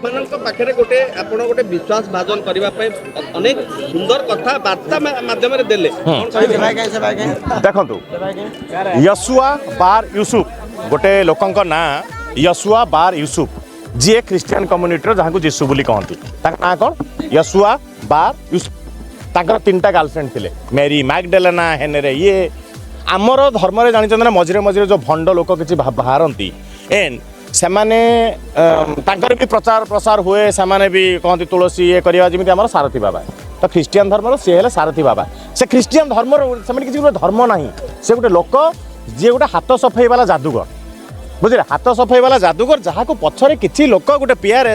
ମାନଙ୍କ ପାଖରେ ଗୋଟେ ଆପଣ ଗୋଟେ ବିଶ୍ୱାସ ଭାଜନ କରିବା ପାଇଁ ଅନେକ ସୁନ୍ଦର କଥା ବାର୍ତ୍ତା ମାଧ୍ୟମରେ ଦେଲେ, କଣ କହିବେ? ଦେଖନ୍ତୁ, ୟସୁଆ ବାର ୟୁସୁଫ ଗୋଟେ ଲୋକଙ୍କ ନାଁ, ୟସୁଆ ବାର ୟୁସୁଫ, ଯିଏ ଖ୍ରୀଷ୍ଟିଆନ କମ୍ୟୁନିଟିର, ଯାହାକୁ ଯୀଶୁ ବୋଲି କହନ୍ତି। ତାଙ୍କ ନାଁ କ'ଣ? ୟସୁଆ ବାର ୟୁସୁଫ। ତାଙ୍କର ତିନିଟା ଗାର୍ଲଫ୍ରେଣ୍ଡ ଥିଲେ, ମେରି ମ୍ୟାକଡେଲେନା, ହେନେରେ ଇଏ। ଆମର ଧର୍ମରେ ଜାଣିଛନ୍ତି ନା, ମଝିରେ ମଝିରେ ଯେଉଁ ଭଣ୍ଡ ଲୋକ କିଛି ବାହାରନ୍ତି, ଏନ୍ ସେମାନେ ତାଙ୍କର ବି ପ୍ରଚାର ପ୍ରସାର ହୁଏ। ସେମାନେ ବି କହନ୍ତି ତୁଳସୀ ଇଏ କରିବା, ଯେମିତି ଆମର ସାରଥୀ ବାବା। ତ ଖ୍ରୀଷ୍ଟିଆନ ଧର୍ମର ସିଏ ହେଲେ ସାରଥୀ ବାବା। ସେ ଖ୍ରୀଷ୍ଟିଆନ ଧର୍ମର ସେମାନେ କିଛି ଗୋଟେ ଧର୍ମ ନାହିଁ। ସେ ଗୋଟେ ଲୋକ ଯିଏ ଗୋଟେ ହାତ ସଫେଇ ବାଲା ଯାଦୁଗର, ବୁଝିଲେ? ହାତ ସଫେଇ ବାଲା ଯାଦୁଗର, ଯାହାକୁ ପଛରେ କିଛି ଲୋକ ଗୋଟେ ପିଆର।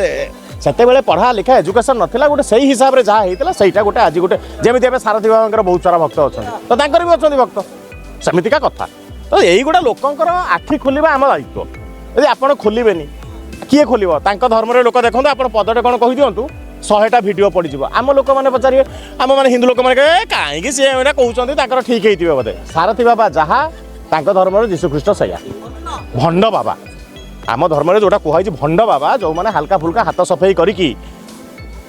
ସେତେବେଳେ ପଢ଼ା ଲେଖା ଏଜୁକେସନ୍ ନଥିଲା, ଗୋଟେ ସେଇ ହିସାବରେ ଯାହା ହେଇଥିଲା ସେଇଟା ଗୋଟେ। ଆଜି ଗୋଟେ ଯେମିତି ଏବେ ସାରଥୀ ବାବାଙ୍କର ବହୁତ ସାରା ଭକ୍ତ ଅଛନ୍ତି, ତ ତାଙ୍କର ବି ଅଛନ୍ତି ଭକ୍ତ, ସେମିତିକା କଥା। ତ ଏଇଗୁଡ଼ା ଲୋକଙ୍କର ଆଖି ଖୋଲିବା ଆମ ଦାୟିତ୍ୱ। ଯଦି ଆପଣ ଖୋଲିବେନି, କିଏ ଖୋଲିବ? ତାଙ୍କ ଧର୍ମରେ ଲୋକ ଦେଖନ୍ତୁ, ଆପଣ ପଦଟେ କ'ଣ କହିଦିଅନ୍ତୁ, 100ଟା ଭିଡ଼ିଓ ପଡ଼ିଯିବ। ଆମ ଲୋକମାନେ ପଚାରିବେ, ଆମ ମାନେ ହିନ୍ଦୁ ଲୋକମାନେ କହିବେ, "ଏ, କାହିଁକି ସିଏ ଏଇଟା କହୁଛନ୍ତି? ତାଙ୍କର ଠିକ୍ ହେଇଥିବେ ବୋଧେ।" ସାରଥୀ ବାବା ଯାହା, ତାଙ୍କ ଧର୍ମରେ ଯୀଶୁଖ୍ରୀଷ୍ଟ ସେଇଆ। ଭଣ୍ଡ ବାବା, ଆମ ଧର୍ମରେ ଯୋଉଟା କୁହାଯାଇଛି ଭଣ୍ଡ ବାବା, ଯେଉଁମାନେ ହାଲକା ଫୁଲକା ହାତ ସଫେଇ କରିକି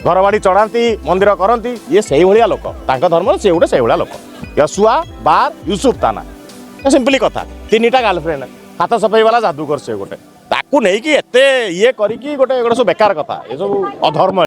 ଘରବାଡ଼ି ଚଢ଼ାନ୍ତି, ମନ୍ଦିର କରନ୍ତି, ଇଏ ସେଇଭଳିଆ ଲୋକ। ତାଙ୍କ ଧର୍ମରେ ସିଏ ଗୋଟେ ସେଇଭଳିଆ ଲୋକ, ୟସୁଆ ବାର ୟୁସୁଫ ତା ନା। ସିମ୍ପଲି କଥା, ତିନିଟା ଗାର୍ଲଫ୍ରେଣ୍ଡ, ହାତ ସଫେଇ ବାଲା ଯାଦୁଗର ସେ ଗୋଟେ। ତାକୁ ନେଇକି ଏତେ ଇଏ କରିକି ଗୋଟେ ଏଗୁଡ଼ା ସବୁ ବେକାର କଥା, ଏସବୁ ଅଧର୍ମ।